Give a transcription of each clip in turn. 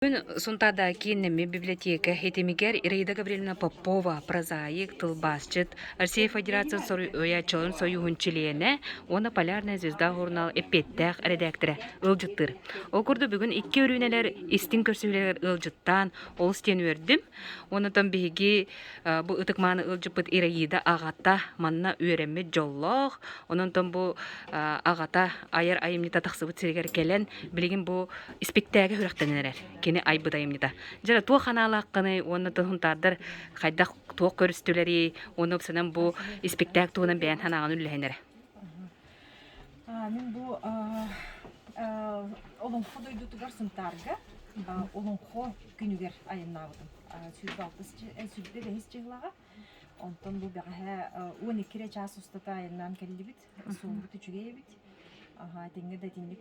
Бүгүн Сунтаада кииннэммит библиотека ситимигэр Ираида Гаврильевна Попова, прозаик, тылбаасчыт, Россия Федерациятын суруйааччыларын сойууһун чилиэнэ уонна «Полярная звезда» сурунаал эппиэттээх эрэдээктэрэ ыалдьыттыыр. Ол курдук бүгүн икки өрүүнэлэр истиҥ көрсүһүүлэригэр ыалдьыттаан олус диэн үөрдүм. Онтон биһиги бу ытык-мааны ыалдьыппыт Ираида аҕата манна үөрэммит дьоллоох. Онон бу аҕата айар айымньыта тахсыбыт сиригэр кэлэн билигин бу испиктээгэ сүрэхтэнэн эрэр. Кини айбыт айымньыта. Дьэ, туох ханаалааххыный уонна туһунтаардар хайдах туох көрүстүлэрий уонна ыксанан бу испиктээк туһунан бэйэн санааҕын үллэһин эрэ. Мин бу Олоҥхо дойдутугар Сунтаарга Олоҥхо күнүгэр айаннаабытым. 26 бэһис чыһылаҕа. Онтон бу бэҕэһээ 12 эрэ чаас устата айаннаан кэллибит. Суолбут үчүгэй эбит. Аһаа, итиннэ да итинник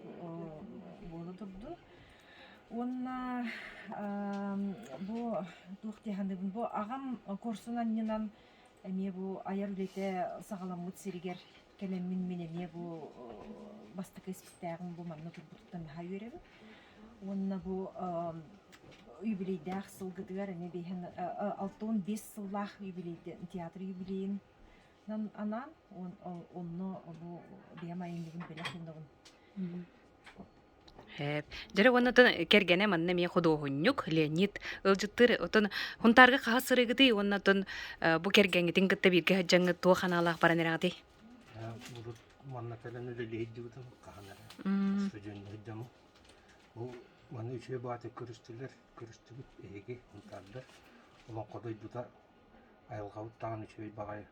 буола турдун. Уонна бу туох дии саныыбын, бу аҕам куорсун анньынан эмиэ бу айар үлэтэ саҕаламмыт сиригэр кэлэммин мин эмиэ бу бастакы испиктээҕим бу манна турбутуттан наһаа үөрэбин. Уонна бу юбилейдээх сылгытыгар эмиэ биэһэн 65 сыллаах юбилей театр юбилейын анаан онно бу бэйэм айымньыбын бэлэх уунабын. Һээп. Дьэ уонна оттон кэргэнэ манна эмиэ худуоһунньук Леонид ыалдьыттыыр. Оттон Хунтаарга хаһыс сырыыгытый уонна оттон бу кэргэҥҥитин кытта бииргэ сылдьаҥҥыт туох анаалаах баран эрэҕитий? Урут манна кэлэн үлэлии сылдьыбытым хаһан эрэ студенныы сылдьаммын. Бу манна үчүгэй баҕайытык көрүстүлэр, көрүстүбүт эһиги Хунтаардар. Олоҥхо дойдута айылҕабыт даҕаны үчүгэй баҕайы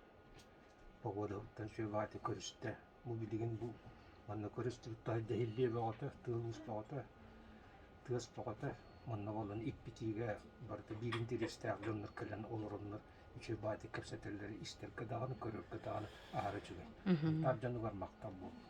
погодабыттан үчүгэй баҕайытык көрүстэ. Бу билигин бу манна көрүстүбүт таһырдьа иһиллиэ бөҕөтө, тыал-уус бөҕөтө, тыас бөҕөтө. Манна буолан иппитиигэ барыта биир интэриэстээх дьоннор кэлэн олороннор үчүгэй баҕайытык кэпсэтэллэрэ истэргэ даҕаны, көрөргө даҕаны аһара үчүгэй. Тар дьонугар махтал буоллун.